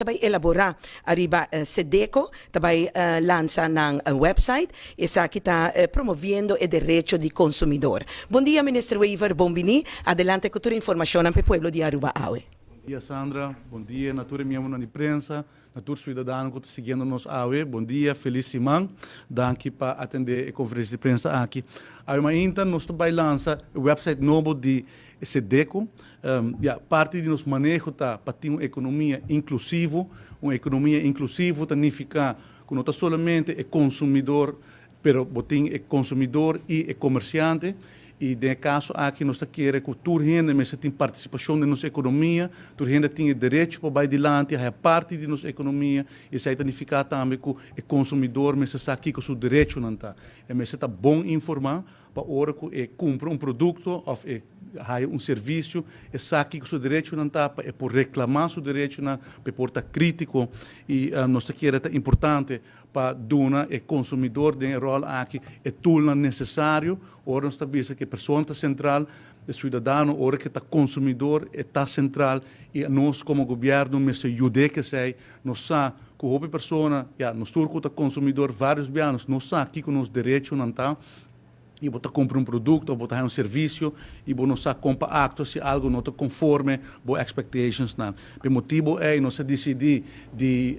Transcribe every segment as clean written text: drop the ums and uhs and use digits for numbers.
Bai elabora ariba Sedeco ta bai lansa nan website. Esaki ta promoviendo e derecho di consumidor. Bon dia Minister Wever, bon bini. Adelante cu tur e informacionnan pa e pueblo di Aruba awe. Bon dia Sandra, bon dia na tur e miembronan di prensa, na tur ciudadano cu ta siguiendo nos awe. Bon dia, feliz siman. Danki pa atende e conferencia di prensa aki. Awe mainta nos ta bai lansa e website nobo di Sedeco. Ya, parti di nos maneho ta pa tin un ekonomia inklusivo. Un ekonomia inklusivo ta nifiká ku no ta solamente e konsumidor, pero bo tin e konsumidor i e komersiante. I den e kaso aki nos ta kere ku tur hende mester tin partisipashon den nos ekonomia, tur hende tin e derecho pa bai dilanti, haya parti di nos ekonomia. I esei ta nifiká tambe ku e konsumidor mester sa kiko su derechonan ta. E mester ta bon informá Pa ora ku e kumpra un produkto òf e haya un servisio, e sa kiko su derechonan ta, pa e por reklamá su derechonan, pa e por ta krítiko. I nos ta kere ta importante pa duna e konsumidor den e ròl aki e toolnan nesesario. Ora nos ta bisa ku e persona ta sentral, e siudadano ora ku e ta konsumidor e ta sentral i nos komo gobièrnu mester yud'é ku esei. Nos sa ku hopi persona, ya, nos tur ku ta konsumidor vários biaha nos no sa kiko nos derechonan ta. I bo ta kumpra un produkto òf bo ta haña un servisio i bo no sa kon pa aktua si algu no ta konforme bo expectationsnan. P'e motibu ei nos a disidí di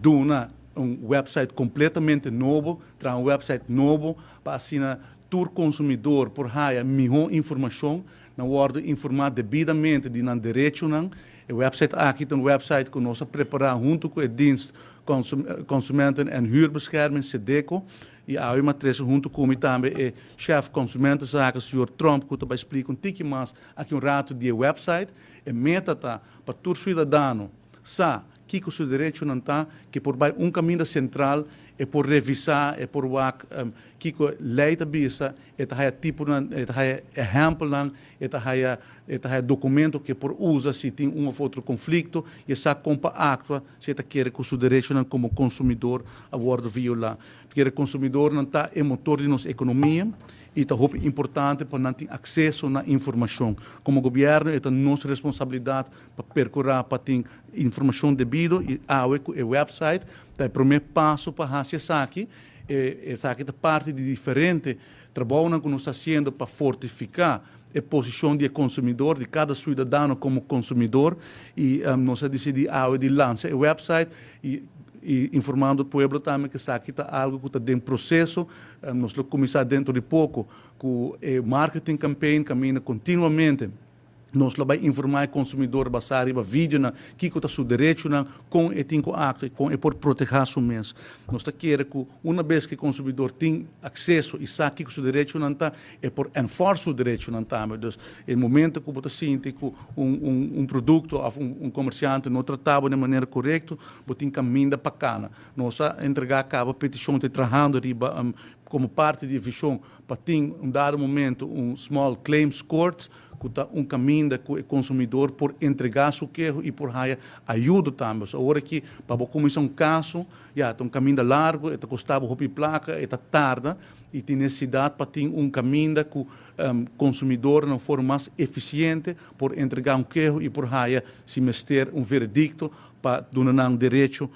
duna un website kompletamente nobo, traha un website nobo pa asina tur konsumidor por haya mihó informashon, nan wòrdu informá debidamente di nan derechonan. E website aki ta un website ku nos a prepará huntu ku e Dienst Consumenten en Huurbescherming, Sedeco. I awe mi a trese huntu ku mi tambe e chef consumentenzaken, señor Tromp, ku ta bai splika un tiki mas aki un ratu di e website. E meta ta pa tur suidadano sa kiko su derechonan ta, ke por bai un kaminda sentral, e por revisá, e por wak kiko lei ta bisa, e ta haya tiponan, e ta haya ehèmpelnan, e ta haya e ta haya dokumento ku e por usa si tin un òf otro konflikto i e sa kon pa aktua si e ta kere ku su derechonan komo konsumidor a wòrdu violá. Pasobra e konsumidornan ta e motor di nos ekonomia i ta hopi importante pa nan tin akseso na informashon. Komo gobièrnu e ta nos responsabilidat pa perkurá pa tin informashon debido i awe ku e wèpsait ta e promé paso pa hasi esaki. Esaki ta parti di diferente trabounan ku nos ta hasiendo pa fortifiká e posishon di e konsumidor, di kada suidadano komo konsumidor i nos a disidí awe di lansa e wèpsait i informando pueblo tambe ku esaki ta algu ku ta den proseso. Nos lo kuminsá dentro di poko ku e marketing campaign kaminda kontinuamente. Nos lo bai informá e konsumidor basá riba videonan kiko ta su derechonan, kon e tin ku aktua i kon e por protehá su mes. Nos ta kere ku una bes ku e konsumidor tin akseso i sa kiko su derechonan ta, e por enforce su derechonan tambe. Dus e momento ku bo ta sinti ku un un un produkto òf un un komersiante no trata bo den manera korekto, bo tin kaminda pa kana. Nos a entregá kaba petishon ta trahando riba komo parti di e vishon pa tin un dado momento un small claims court ku ta un kaminda ku e konsumidor por entregá su keho i por haya ayudo tambe. So awor aki pa bo kuminsá un kaso, ya, ta un kaminda largu, e ta kosta bo hopi plaka, e ta tarda i tin nesesidat pa tin un kaminda ku konsumidor na un forma mas efisiente por entregá un keho i por haya si mester un veredikto pa duna nan derecho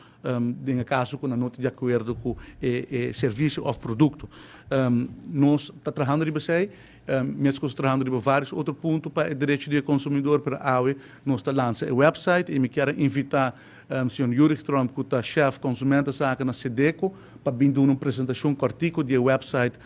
den e kaso ku nan no ta di akuerdo ku e servisio òf produkto. Nos ta trahando riba esei. Meskos trahando riba varios otro punto pa e derecho di e konsumidor, pero awe nos ta lansa e website i mi kier a invitá señor Jurich Tromp ku ta chef konsumentenzaken na Sedeco pa bin duna un presentashon kòrtiku di e website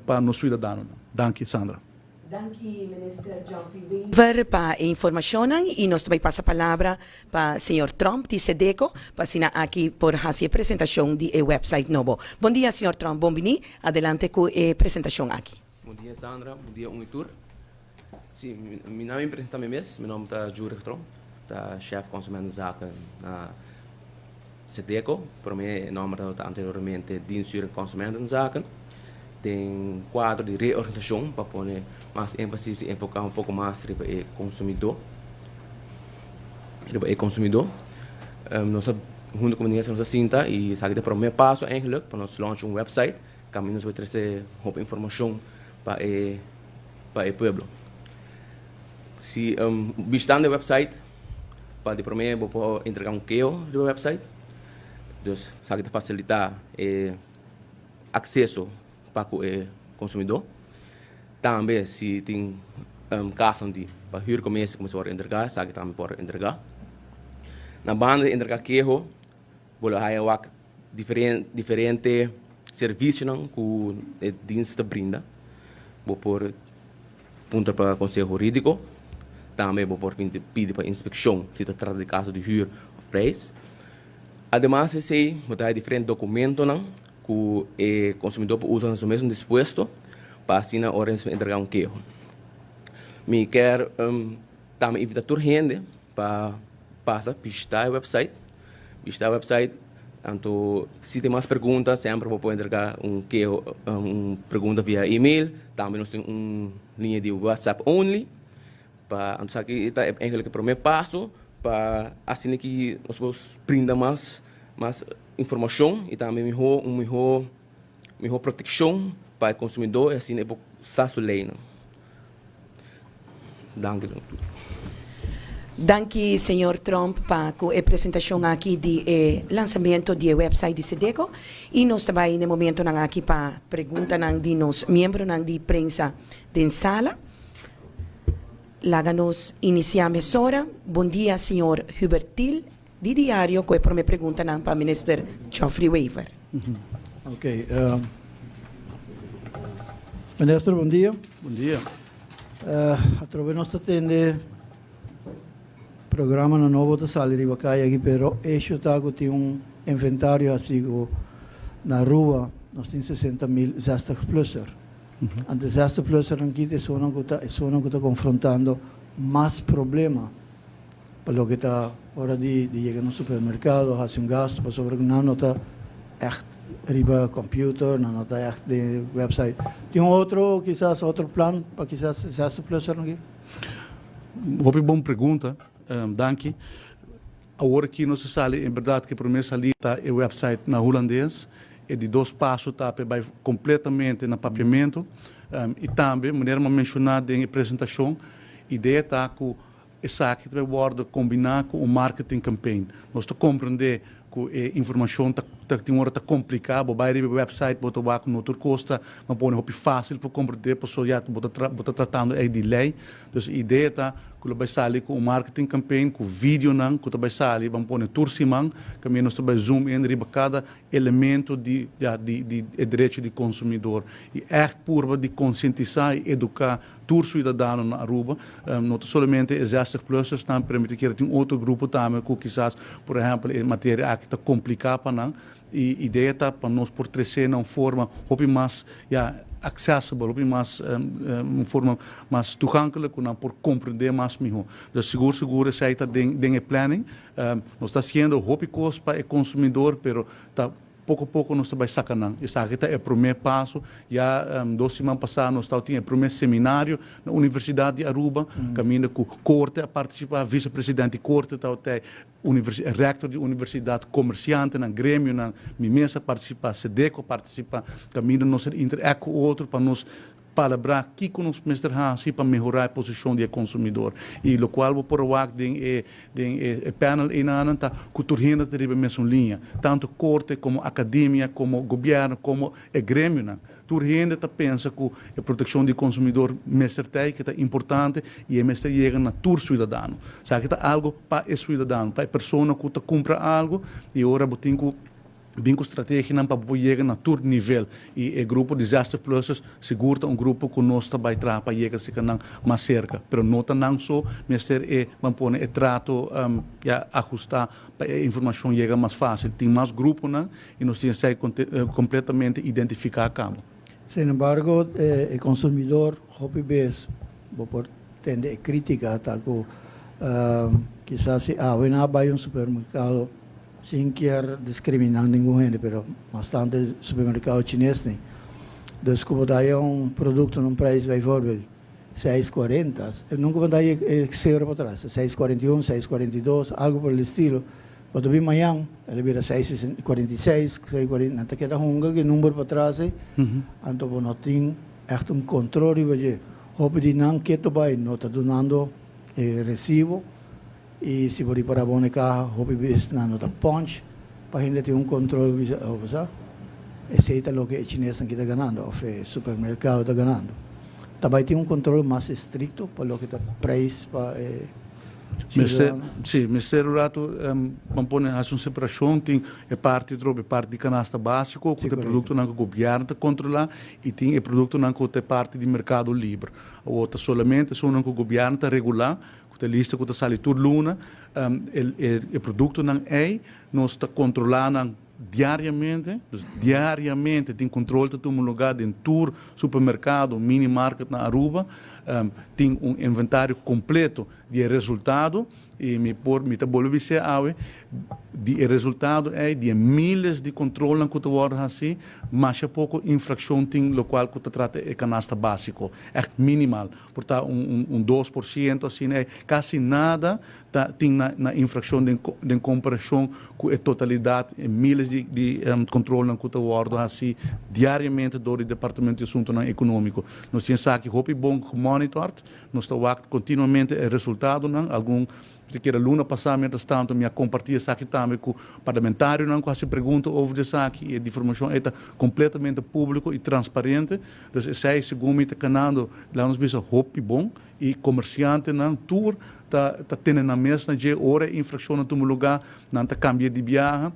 pa nos suidadanonan. Danki Sandra. Danki Minister Geoffrey Wever pa e informashonnan i nos ta bai pasa palabra pa señor Tromp di Sedeco pa asina aki por hasi e presentashon di e website nobo. Bon dia señor Tromp, bon bini, adelante ku e presentashon aki. Bon dia Sandra, bon dia un i tur. Si, mi nan mi presenta mi mes, mi nomber ta Jurich Tromp, ta chef consumentenzaken na Sedeco, prome e nomber tabata anteriormente Dienst Huur en Consumentenzaken. Den kuadro di reorganisacion pa pone mas enfasis i enfoca un poko mas riba e consumidor, riba e consumidor. Nos a hunto ku minister nos a sinta i esaki ta e prome paso eigenlijk pa nos launch un website. Kaminda nos por trese hopi informashon pa e pa e pueblo. Si bishitando e website. Pa di promé bo por entregá un keho riba website. Dus esaki ta fasilitá e akseso pa ku e konsumidó. Tambe si tin kasonan di pa huurcommissie ku mester wòrdu entregá, esaki tambe por entregá. Na banda di entregá keho bo lo haya wak diferente servisionan ku e dienst ta brinda. Bo por puntra pa konseho hurídiko, tambe bo por pidi pa inspekshon si ta trata di kaso di hür òf preis. Ademas di esei bo ta haya diferente dokumentonan ku e konsumidó por usa na su mesun dispuesto pa asina ora e entregá un keho. Mi kier tambe invitá tur hende pa pasa bishitá e website, bishitá e website anto si tin mas pregunta semper bo por entrega un keho un pregunta via email, tambe nos tin un liña di whatsapp only pa anto esaki ta eigenlijk e prome paso pa asina ki nos por brinda mas mas informashon y tambe miho un miho miho protekshon pa e konsumidó y asina e por sa su leynan. Danki. Danki señor Tromp pa cu e presentacion aki di e lanzamiento di e website di Sedeco y nos ta bay n'e momentonan aki pa preguntanan di nos miembronan di prensa den sala. Laga nos inicia mesora. Bon dia señor Hubert Thiel di Diario cu e prome preguntanan pa Minister Geoffrey Wever. Ok. Minister, bon dia. Bon dia. Atrobe nos ta tende programanan nobo ta sali riba kaya aki, pero hecho ta ku tin un inventario hasi ku na Aruba nos tin 60.000 zestigplusser. Anto zestigplussernan ki ta esunnan ku ta esunnan ku ta konfrontando mas problema pa loke ta ora di di yega na un supermerkado hasi un gasto pasobra ku nan no ta ègt riba computer, nan no ta ègt den website. Tin un otro kisas otro plan pa kisas zestigplussernan ki? Hopi bon pregunta, danki. Awor aki nos a sali, en berdad ku e prome salida ta e website na hulandes, e di dos paso ta pa e bai kompletamente na papiamentu. I tambe, manera mi a menshoná den e presentashon, idea ta ku esaki ta bai wòrdu kombiná ku un marketing campaign. Nos ta komprendé ku e informashon ta tin ora ta kompliká, bo bai riba e website bo ta wak no tur kos ta pone hopi fásil pa komprendé pasobra ya bo ta bo ta tratando ei di lei. Dus e idea ta ku lo bai sali ku un marketing campaign ku videonan ku ta bai sali ban pone tur siman kaminda nos ta bai zoom in riba kada elemento di ya di di e derecho di konsumidor i ègt purba di konsientisá i eduká tur suidadano na Aruba. No ta solamente e zestig plussers nan pero mi ta kere tin otro grupo tambe ku kisas por ehèmpel e materia aki ta kompliká pa nan. E idea ta pa nos por trese na un forma hopi mas ya accessible, hopi mas un forma mas toegankelijk ku nan por komprendé mas mihó. Dus sigur sigur esei ta den den e planning. Nos ta hasiendo hopi kos pa e konsumidor pero ta poko poko nos ta bai saka nan. Esaki ta e promé paso. Ya dos siman pasá nos tabatin e promé seminario na Universidat di Aruba kaminda ku korte a partisipá, visepresidente di korte tabata Rector di universidad, comerciantenan, gremionan, mi mes a participa, Sedeco a participa, caminda nos a interact cu otro pa nos palabrá kico nos mester haci pa mehora e posicion di e consumidor. Y locual bo por a wak den e den e panel einanan ta cu tur hende ta riba e mesun liña, tanto corte como academia, como gobierno, como e gremionan. Tur hende ta pensa ku e protekshon di konsumidor mester ta ei, ke ta importante i e mester yega na tur suidadano. Esaki ta algu pa e suidadano, pa e persona ku ta kumpra algu i ora bo tin ku bin ku strategianan pa bo por yega na tur nivel. I e grupo di Zestig Plussers sigur ta un grupo ku nos ta bai traha pa yega serka nan mas serka. Pero no ta nan so, mester e ban pone e trato ya ahustá pa e informashon yega mas fásil. Tin mas gruponan i nos tin esei kompletamente identifiká kaba. Sin embargo, e konsumidor hopi bes bo por tende e krítika ta ku kisas si awe nan a bai un supermerkado sin kier diskriminá ningun hende pero bastante supermerkado chines ni dus ku bo ta haya un produkto na un preis bijvoorbeeld seis kuarenta nunka bo ta haya e sero patras 6,41, 6,42 algo por el estilo. Bo ta bin mañan, el a bira seis i 46, 6:40, nan ta keda hunga ku e number patras ei, anto bo no tin ègt un kontrol riba dje. Hopi di nan ketu bai no ta dunando e resibo. I si bo ripará bon e kaha, hopi bes nan no ta punch pa hende tin un control bisa oh bo sa esey ta loke e chinesnan ki ta ganando of e supermercado ta ganando. Ta bay tin un control mas estricto pa loke ta prijs pa e Mester, ciudadano? si, mester un rato ban pone haci un separacion, tin e parti trobe e parti di canasta basico cu Si, ta e correcto. productonan cu gobierno ta controla y tin e productonan cu ta e parti di mercado liber. Awor ta solamente esunnan cu gobierno ta regula Ku ta lista ku ta sali tur luna, e produktonan ei nos ta kontrolá nan diariamente. Dus diariamente tin kontrol ta tuma lugá den tur supermerkado, minimarket na Aruba. Tin un inventario kompleto di e resultado i mi por mi ta bolbe bis'é awe di e resultado ei, di e miles di kontrolnan ku ta wòrdu hasí, masha poko infrakshon tin lokual ku ta trata e kanasta básiko. Ègt minimal. Por ta un 2% asina ei, kasi nada ta tin na infrakshon den komparashon ku e totalidat, e miles di kontrolnan ku ta wòrdu hasi diariamente dor di Departamento di Asuntonan Ekonómiko. Nos tin esaki hopi bon gemonitòrt, nos ta wak kontinuamente e resultadonan, algun Sikiera luna pasá mientras tanto mi a kompartí esaki tambe ku parlamentarionan ku hasi pregunta over di esaki i e informashon ei ta kompletamente públiko i transparente. Dus esei segun mi ta kanando laga nos bisa hopi bon i komersiantenan tur ta ta tene nan mes na dje ora e infrakshonnan tuma lugá nan ta kambia di biaha.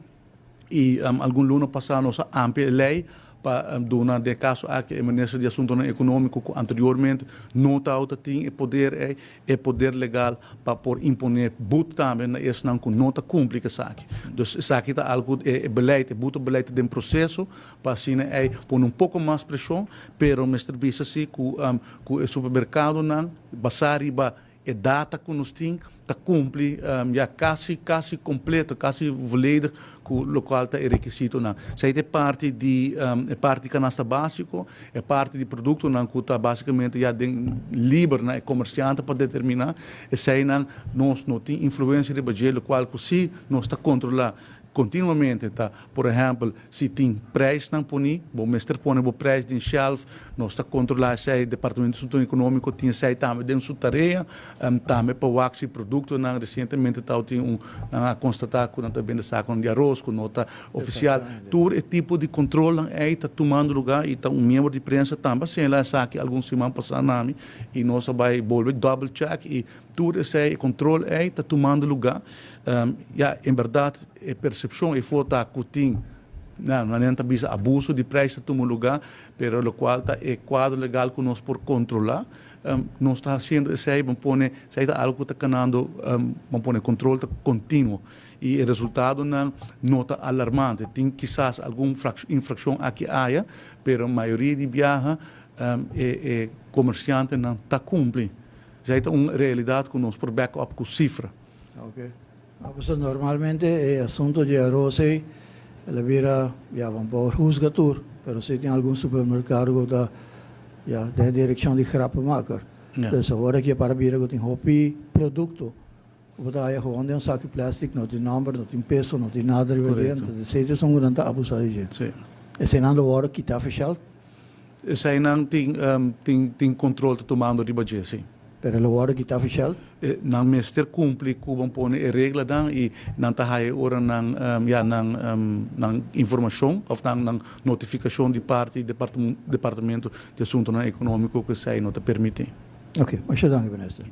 I algun luna pasá nos a amplia e lei pa duna den e kaso aki e minister di Asuntonan Ekonómiko ku anteriormente no tabata tin e poder ei, e poder legal pa por imponé but tambe na esnan ku no ta kumpli ku esaki. Dus esaki ta algu ku e beleid, e butobeleid ta den proseso pa asina ei pone un poko mas preshon, pero mester bisa si ku ku e supermerkadonan basá riba E data ku nos tin ta kumpli ya kasi kasi kompleto, kasi volledig ku lokual ta e rekisitonan. Esei ta e parti di e parti di kanasta básiko, e parti di produktonan ku ta básikamente ya den liber na e komersiante pa determiná. Eseinan nos no tin influensia riba dje, lokual ku si nos ta kontrolá Kontinuamente ta, por ehèmpel, si tin prijsnan poní, bo mester pone bo prijs den shelf, nos ta kontrolá esei, Departamento di Asuntonan Ekonómiko tin esei tambe den su tarea, tambe pa wak si produktonan, resientemente tabatin un, nan a konstatá ku nan ta bende sakonan di aros ku no ta ofisial. Tur e tipo di kontrolnan ei ta tumando lugá i ta un miembro di prensa tambe a señalá esaki algun siman pasá na mi i nos a bai bolbe double check i tur esei, e kontrol ei ta tumando lugá. Ya, en berdad e percepcion efo ta cu tin, na, manera ta bisa abuso di prijs ta tuma lugar, pero locual ta e cuadro legal cu nos por controla, nos ta haciendo esey, bo pone, esey ta algo cu ta canando, bo pone control ta continuo y e resultadonan no ta alarmante. Tin kisas algun infraccion aki aya, pero mayoria di biaha e e comerciantenan ta cumpli. Esey ta un realidad cu nos por back up cu cifra. Ok. No, pasobra normalmente e asunto di aros ei, el a bira, ya, bo por huzga tur, pero si tin algun supermercado cu ta, ya, den e direccion di grappenmaker. Ja. Dus awor aki a para bira cu tin hopi producto cu bo ta haya gewoon den un saki plastic, no tin nomber, no tin peso, no tin nada riba dje, Correcto. entonces esey ta esun cu nan ta abusa di dje. Si. Eseynan lo worde kita official? Eseinan tin, tin, tin control ta tumando riba dje, si. Pero lo worde kita official? Nan mester cumpli cu bo pone e reglanan y nan ta haya ora nan, ya, nan, nan informacion of nan, nan notificacion di parti Departamento di Asuntonan Economico cu esei no ta permiti. Ok, masha danki minister.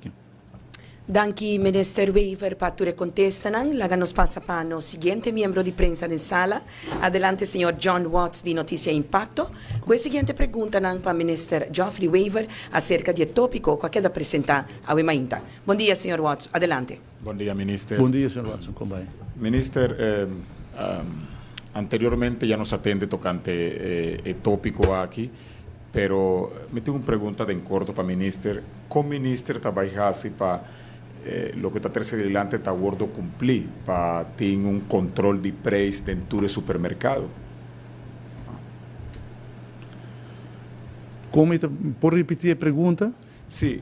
Danki Minister Wever pa tur e contestanan. Laga nos pasa pa nos siguiente miembro di prensa den sala. Adelante señor John Watts di Noticia Impacto cu e siguiente preguntanan pa Minister Geoffrey Wever acerca di e topico cu a keda presenta awe mainta. Bon dia señor Watts, adelante. Bon dia Minister. Bon dia señor Watson, con bai? Minister, anteriormente ya nos a tende tocante e topico aki. Pero mi tin un pregunta den korto pa minister, kon minister ta bai hasi pa loke ta trese dilante ta wordo kumpli pa tin un kontrol di preis den tur e supermerkado? Kon mi ta por ripiti e pregunta? Si,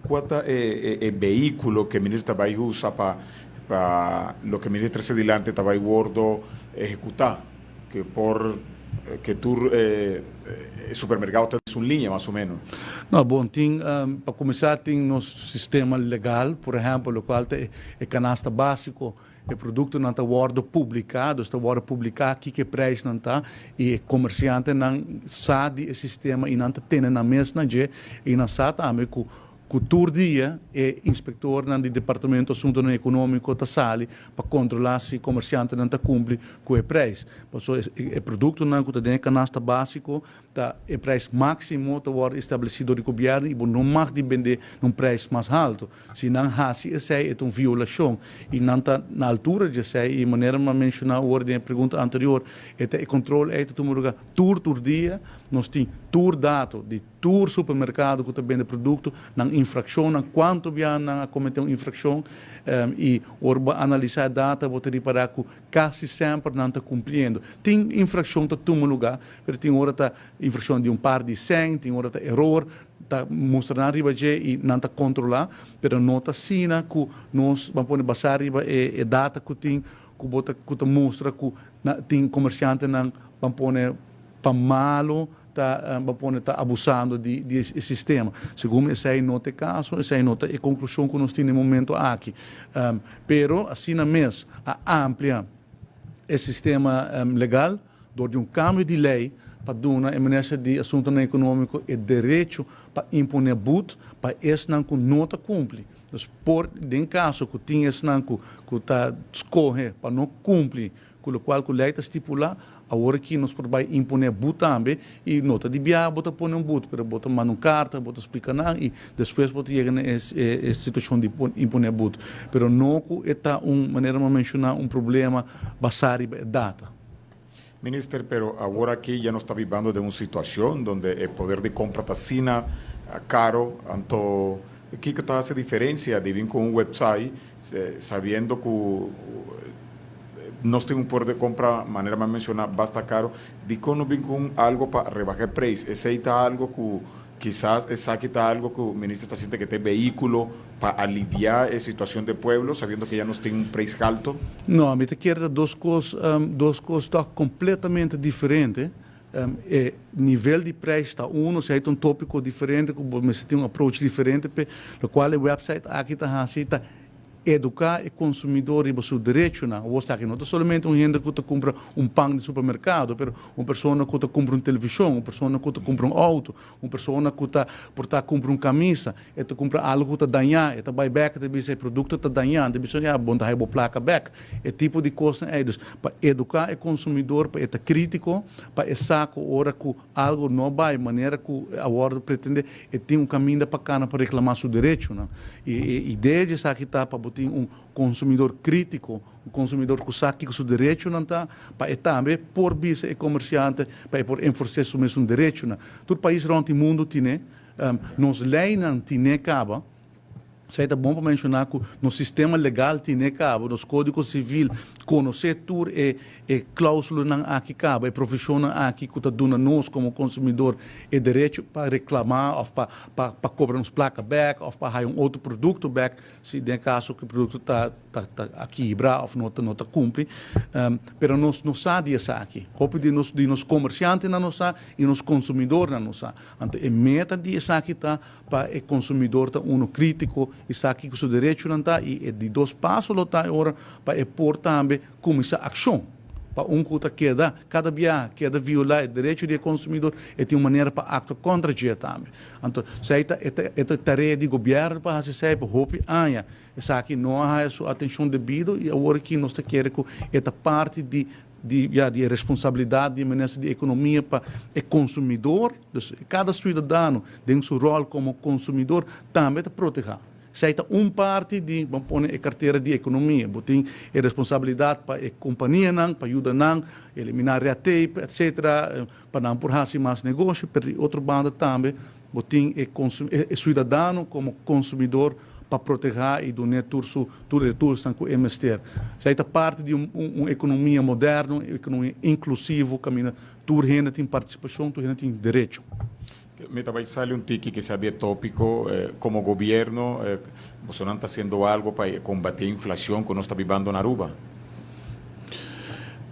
kua ta e vehíkulo ke minister ta bai usa pa pa loke minister trese dilante ta bai wordo ehekutá? Ke por. Cu tur supermercado ta un linea, mas o menos. No, bon, tin, pa cuminsa, tin nos sistema legal, por ehempel, locual ta e canasta basico, e productonan ta wordo publica, dus ta wordo publica kico e prijsnan ta, y e comerciantenan sa di e sistema y nan ta tene nan mes na dje, y nan sa tambe cu tur dia e inspectornan di Departamento Asuntonan Economico ta sali pa controla si comerciantenan ta cumpli cu e prijs. Pasobra e productonan cu ta den e canasta basico ta e prijs maximo ta wordo estableci door di gobierno y bo no mag di bende na un prijs mas halto. Si nan haci esey e ta un violacion y nan ta na altura di esey y manera mi a menciona awor den e pregunta anterior e ta e control ey ta tuma lugar tur dia. Nos tin tur dato di tur supermercado cu ta bende producto, nan infraccionnan, cuanto bia nan a comete un infraccion y ora bo analisa e data bo ta ripara cu casi semper nan ta cumpliendo. Tin infraccion ta tuma lugar, pero tin ora ta infraccion di un par di cent, tin ora ta error, ta mustra nan riba dje y nan ta controla, pero no ta asina cu nos ban pone basa riba e data cu tin cu bo ta cu ta mustra cu tin comerciantenan ban pone pa malo ta ban pone ta abusando di e sistema. Segun esey no ta e caso, esey no ta e conclusion cu nos tin na e momento aki. Pero asina mes a amplia e sistema legal door di un cambio di ley pa duna e Minister di Asuntonan Economico e derecho pa impone boet pa esnan cu no ta cumpli. Dus por den caso cu tin esnan cu ta scoge pa no cumpli cu locual cu ley ta stipula, awor aki nos por bay impone boet tambe y no ta di bia bo ta pone un boet, pero bo ta manda un carta, bo ta splica nan y despues bo ta yega na e situacion di impone boet. Pero no cu e ta un, manera mi a menciona, un problema basa riba e data. Minister, pero awor aki ya nos ta bibando den un situacion donde e poder di compra ta asina caro, anto kico ta haci diferencia di bin cu un website sabiendo cu nos tin un poder di compra, manera mi a menciona, basta caro, dicon no bin cu un algo pa rebaha e prijs? Esey ta algo cu kisas esaki ta algo cu minister ta sinti cu ta e vehiculo pa alivia e situacion di e pueblo, sabiendo cu ya nos tin un prijs halto? No, mi ta kere ta dos cos, dos cos toch completamente diferente. E nivel di prijs ta uno, si hay ta un topico diferente cu bo mester tin un approach diferente p'e, locual e website aki ta haci ta educa e consumidor riba su derechonan. Awor esaki no ta solamente un hende cu ta cumpra un pan di supermercado, pero un persona cu ta cumpra un television, un persona cu ta cumpra un auto, un persona cu ta por ta cumpra un camisa, e ta cumpra algo cu ta daña, e ta bay bek, e ta bisa e producto ta daña, e ta bisa ya, bo no ta haya bo placa bek. E tipo di cosnan ey. Dus pa educa e consumidor pa e ta critico, pa e sa cu ora cu algo no bay manera cu a wordo pretende, e tin un caminda pa cana pa reclama su derechonan. Y e idea di esaki ta pa bo tin un consumidor critico, un consumidor cu sa kico su derechonan ta, pa e tambe por bisa e comerciante, pa e por enforce su mesun derechonan. Tur pais rond di mundo tine, nos leynan tine caba. Esei ta bon pa menshoná ku nos sistema legal tine kaba, nos kódigo sivil konosé tur e e klausulanan aki kaba, e provishonnan aki ku ta duna nos komo konsumidor e derecho pa reklamá òf pa pa pa kobra nos plaka bèk òf pa haña un otro produkto bèk si den kaso ku e produkto ta ta ta a kibra òf no ta no ta kumpli. Pero nos no sa di esaki. Hopi di nos di nos komersiantenan no sa i nos konsumidornan no sa. Anto e meta di esaki ta pa e consumidor ta uno critico y sa kico su derechonan ta y e di dos paso lo ta e ora pa e por tambe cuminsa accion pa un cu ta keda cada biaha keda viola e derecho di e consumidor e tin un manera pa actua contra dje tambe. Anto esey ta e ta e ta tarea di gobierno pa haci esey pa hopi aña esaki no a haya su atencion debido y awor aki nos ta kere cu e ta parti di di ya di e responsabilidad di e minister di economia pa e consumidor, dus cada ciudadano den su rol como consumidor tambe ta proteha. Esey ta un parti di, ban pone e cartera di economia, bo tin e responsabilidad pa e companianan, pa yuda nan elimina red tape etcetera, pa nan por haci mas negoshi, pero di otro banda tambe bo tin e e ciudadano como consumidor pa proteha y dun'é tur su tur e toolsnan cu e mester. Esey ta parti di un un economia moderno, un economia inclusivo caminda tur hende tin participacion, tur hende tin derecho. Mi ta bay sali un tiki kisa di e topico, como gobierno bosonan ta haciendo algo pa combati e inflacion cu nos ta bibando na Aruba?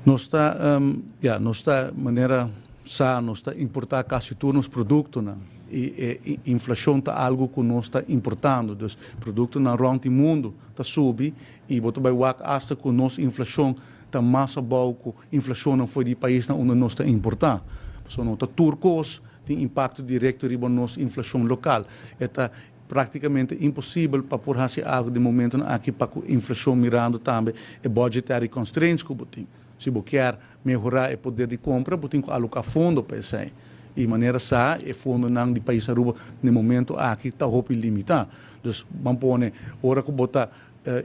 Nos ta, ya, nos ta manera sa, nos ta importá kasi tur nos produktonan i e inflashon ta algu ku nos ta importando. Dus produktonan rònt di mundu ta subi i bo ta bai wak asta ku nos inflashon ta mas abou ku inflashonnan for di paisnan unda nos ta importá. Pasobra no ta tur kos tin impakto direkto riba nos inflashon lokal. E ta práktikamente imposibel pa por hasi algu den momentonan aki pa ku inflashon mirando tambe e budgetary constraints ku bo tin. Si bo kier mehorá e poder di kompra bo tin ku aloká fondo pa esei. I manera sa e fondonan di pais Aruba den momento aki ta hopi limitá. Dus ban pone ora ku bo ta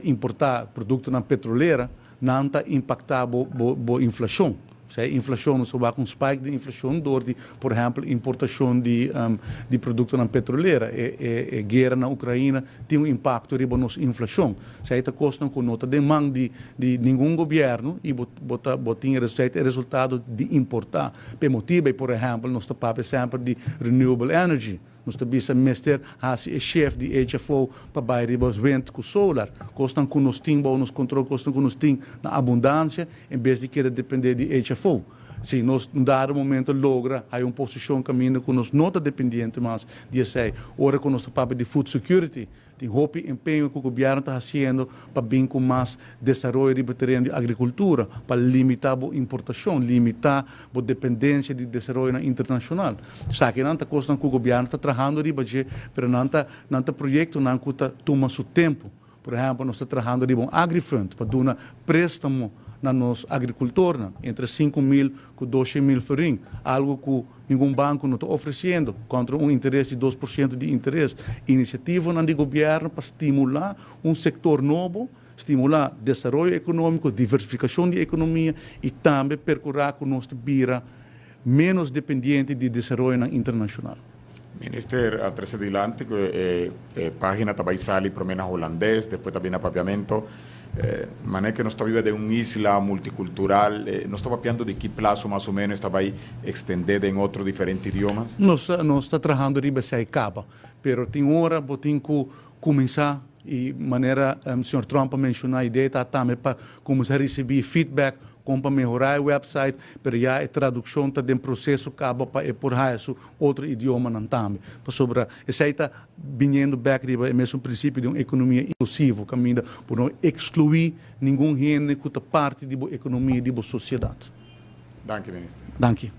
importá produktonan petrolera nan ta impaktá bo bo inflashon. Sea inflashon, nos ta wak un spike di inflashon dor di, por ehèmpel, importashon di di produktonan petrolera. E e e guera na Ukraina tin un impakto riba nos inflashon. Esei ta kosnan ku no ta den man di di ningun gobièrnu i bo bo ta bo tin esei ta e resultado di importá. P'e motibu ei, por ehèmpel, nos ta papia semper di renewable energy. Nos ta bisa mester hasi e shift di HFO pa bai riba wind ku solar, kosnan ku nos tin bou nos kontrol, kosnan ku nos tin na abundansia, en bes di keda dependé di HFO. Si nos un dado momento logra haya un posishon kaminda ku nos no ta dependiente mas di esei, ora ku nos ta papia di food security, Tin hopi empeño ku gobièrnu ta hasiendo pa bin ku mas desaroyo riba tereno di agrikultura, pa limitá bo importashon, limitá bo dependensia di desaroyonan internashonal. Esakinan ta kosnan ku gobièrnu ta trahando riba dje, pero nan ta nan ta proyektonan ku ta tuma su tempu. Por ehèmpel, nos ta trahando riba un agrifund pa duna préstamo na nos agrikultornan, entre 5000 ku 200.000 florin, algu ku Ningun banco no ta ofreciendo contra un interes di 2% di interes. Iniciativonan di gobierno pa stimula un sector nobo, stimula desaroyo economico, diversificacion di economia y tambe percura cu nos ta bira menos dependiente di desaroyonan internacional. Minister a trece dilanti cu e pagina ta bay sali prome na Holandes, despues ta bin na Papiamento. Manera cu nos ta biba den un isla multicultural, nos ta papiando di ki plazo mas o menos ta bay extende den otro diferente idiomas? Nos nos ta trahando riba esey caba, pero tin ora bo tin cu cuminsa y manera señor Tromp a menciona idea ta tambe pa cuminsa ricibi feedback con pa mehora e website, pero ya e traduccion ta den proceso caba pa e por haya su otro idiomanan tambe, pasobra esey ta biniendo bek riba e mesun prinsipio di un ekonomia inklusivo kaminda bo no ekskluí ningun hende ku ta parti di bo ekonomia, di bo sosiedat. Danki Minister. Danki.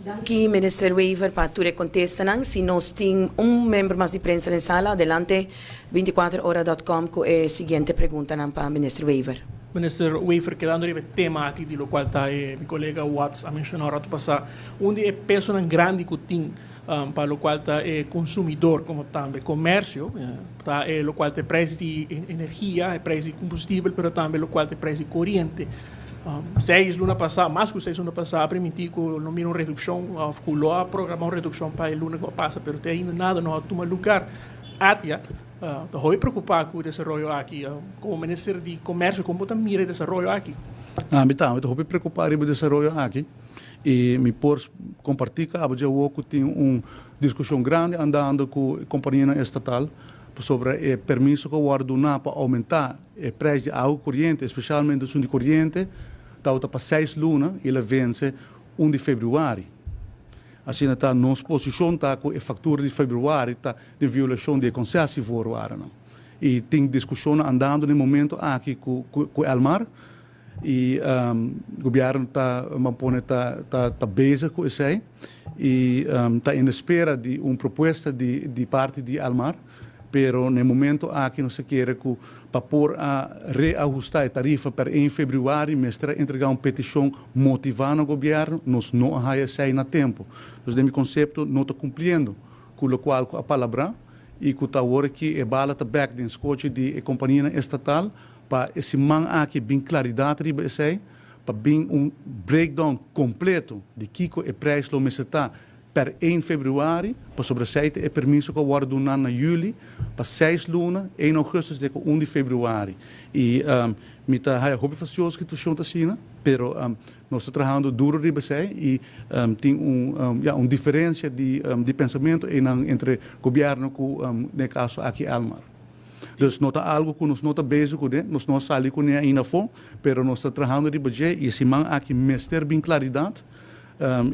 Danki Minister Wever pa tur e kontestanan. Si nos tin un membro mas di prensa den sala, adelante 24 ora dot com ku e siguiente preguntanan pa Minister Wever. Minister Wever, kedando riba e tema aki di lokual ta e mi kolega Watts a menshoná un ratu pasá, un di e pesonan grandi ku tin pa lokual ta e konsumidor komo tambe komersio, ta e lokual ta e preis di energia, e preis di kombustibel, pero tambe lokual ta e preis di koriente. 6 luna pasá, mas ku 6 luna pasá a primintí ku lo mira un redukshon òf ku lo a programá un redukshon pa e luna ku a pasa, pero te ainda nada no a tuma lugar. ATIA ta hopi preokupá ku e desaroyo aki. Komo minister di Komersio, kon bo ta mira e desaroyo aki? Ami tambe ta hopi preokupá riba e desaroyo aki. I mi por kompartí ku abo dje awor ku tin un diskushon grandi andando ku e kompanianan estatal pasobra e permiso ku a wòrdu duná pa oumentá e preis di awa koriente, espesialmente esun di koriente, tabata pa 6 luna i el a vense 1 di febrüari. Asina ta nos posishon ta ku e faktura di febrüari ta den violashon di e konsesievoorwaarden. I tin diskushonnan andando na e momento aki ku ku Elmar. I gobièrnu ta ban pone ta ta ta bezig ku esei i ta en espera di un propuesta di di parti di Elmar, pero na e momento aki nos ta kere ku pa por a reahustá e tarifa per 1 febrüari mester a entregá un petishon motivá na gobièrnu, nos no a haya esei na tempu. Dus den mi konsepto no ta kumpliendo ku lokual ku a palabrá i ku ta awor aki e bala ta bèk den skochi di e kompanianan estatal pa e siman aki bin klaridat riba esei, pa bin un breakdown kompleto di kiko e preis lo mester ta per 1 febrüari, pasobra esei ta e permiso ku a wòrdu duná na yüli pa 6 luna, 1 ougùstùs te ku 1 di febrüari. I mi ta haya hopi fastioso ku situashon ta asina, pero nos ta trahando duro riba esei i tin un, ya, un diferensia di di pensamentu einan entre gobièrnu ku den e kaso aki Elmar. Dus no ta algo ku nos no ta bezig kuné, nos no a sali kuné ainda afó, pero nos ta trahando riba dje i e siman aki mester bin klaridat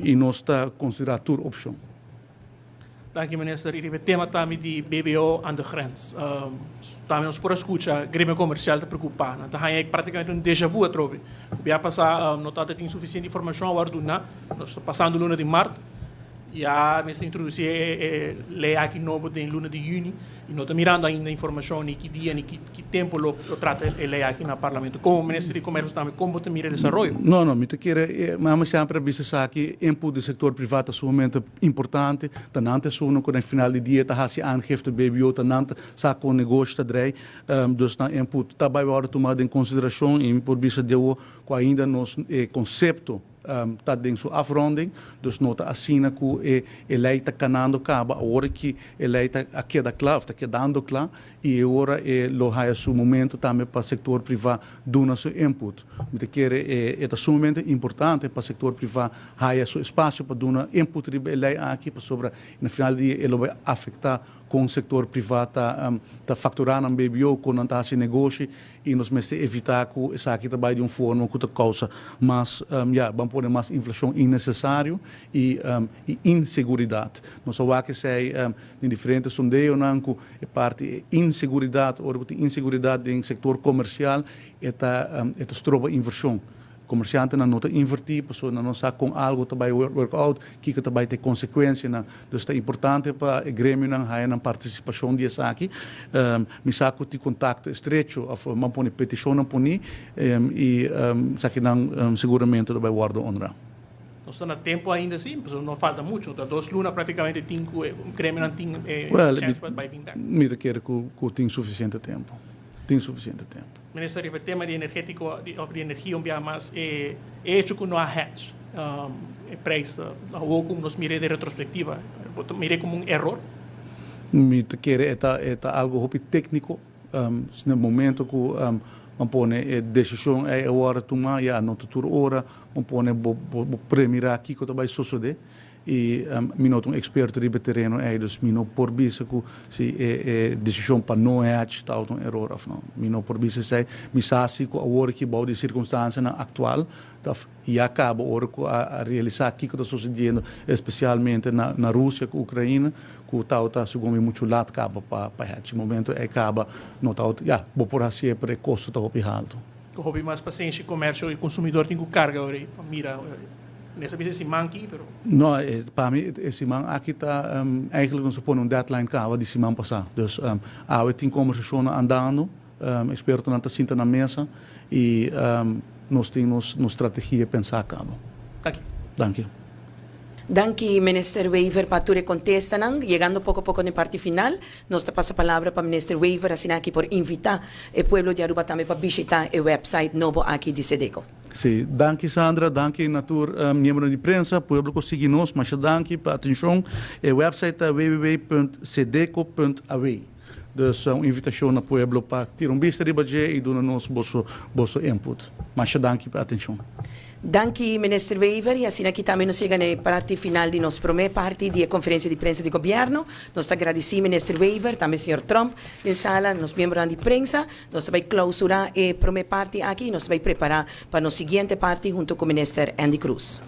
i nos ta konsiderá tur opshon. Danki minister. I riba e tema tambe di BBO aan de grens. Tambe nos por a skucha gremio komersial ta preokupá. Nan ta haña praktikamente un deja vu atrobe. Bia pasá no tabata tin sufisiente informashon awor duna. Nos ta pasando luna di mart. Ya mester introdusí e lei aki nobo den luna di yüni i no ta mirando ainda informashon ni ki dia ni ki tempu lo trata e lei aki na parlamento. Komo minister di Komersio tambe kon bo ta mira e desaroyo? No, no, mi ta kere, mi semper a bisa esaki, input di sektor privat ta sumamente importante, ta nan ta esun ku na final di dia ta hasi aangifte BBO, ta nan ta sa kon negoshi ta drei, dus nan input ta bai wòrdu tuma den konsiderashon i mi por bisa di awo ku ainda nos e konsepto ta den su afronding, dus no ta asina ku e e lei ta kanando kaba, awor aki e lei ta a keda kla òf ta kedando kla i e ora e lo haya su momento tambe pa sektor privá duna su input. Mi ta kere e e ta sumamente importante pa sektor privá haya su espasio pa duna input riba e lei aki pasobra na final di dia e lo bai afektá kon sektor privá ta ta fakturá nan BBO, kon nan ta hasi negoshi I nos mester evitá ku esaki ta bai di un forma ku ta kousa mas, ya, ban pone mas inflashon innesesario i i inseguridat. Nos a wak esei den diferente sondeonan ku e parti e inseguridat, ora ku tin inseguridat den sektor komersial e ta e ta stroba invershon. Komersiantenan no ta invertí pasobra nan no sa kon algu ta bai work out, kiko ta bai ta e konsekuensianan. Dus ta importante pa e gremionan haya nan partisipashon di esaki. Mi sa ku tin kontakto estrecho òf nan pone petishonnan poni i esakinan seguramente lo bai wòrdu honrá. Nos ta na tempu ainda si, pasobra no falta muchu. Ta dos luna praktikamente tin ku e gremionan tin e chèns pa bai bin bèk. Mi ta kere ku tin sufisiente tempu. Tin sufisiente tempu. Minister, riba e tema di energetico of di energia un biaha mas, e hecho cu no a hedge e prijs, awor cu nos mira den retrospectiva, bo ta mira como un error? Mi ta kere e ta e ta algo hopi tecnico, na momento cu bo pone e decision ey a worde tuma, ya no ta tur ora bo pone bo bo premira kico ta bay sosode. I mi no ta un eksperto riba e tereno ei, dus mi no por bisa ku si e e desishon pa no hedge tabata un eror òf no. Mi no por bisa esei. Mi sa si ku awor aki bou di e sirkunstansianan aktual ta ya kaba ora ku a a realisá kiko ta sosediendo espesialmente na na Rusia ku Ukraina ku tabata segun mi muchu lat kaba pa pa hedge. Momento ei kaba no tabata ya bo por hasié pero e kosto ta hopi haltu. Ku hopi mas pasenshi komersio i konsumidor tin ku karga ora ei pa mira. Mester bisa e siman aki, pero. No, pa mi e siman aki ta eigenlijk nos a pone un deadline caba di siman pasa. Dus awe tin conversacionnan andando, expertonan ta sinta na mesa y nos tin nos strategia pensa caba. Danki. Danki. Danki Minister Wever pa tur e contestanan. Yegando poco poco na e parti final, nos ta pasa palabra pa Minister Wever asina aki por invita e pueblo di Aruba tambe pa bishita e website nobo aki di Sedeco. Sí, danki Sandra, danki na tur miembronan di prensa, pueblo ku sigui nos, masha danki pa atenshon. E website ta www.sedeco.aw. Dus un invitashon na pueblo pa tira un bista riba dje i duna nos boso boso input. Masha danki pa atenshon. Danki Minister Wever y asina aki tambe nos yega na e parti final di nos prome parti di e conferencia di prensa di Gobierno. Nos ta gradici Minister Wever, tambe Señor Tromp den sala, nos miembronan di prensa. Nos ta bay clausura e prome parti aki y nos ta bay prepara pa nos siguiente parti hunto cu Minister Endy Croes.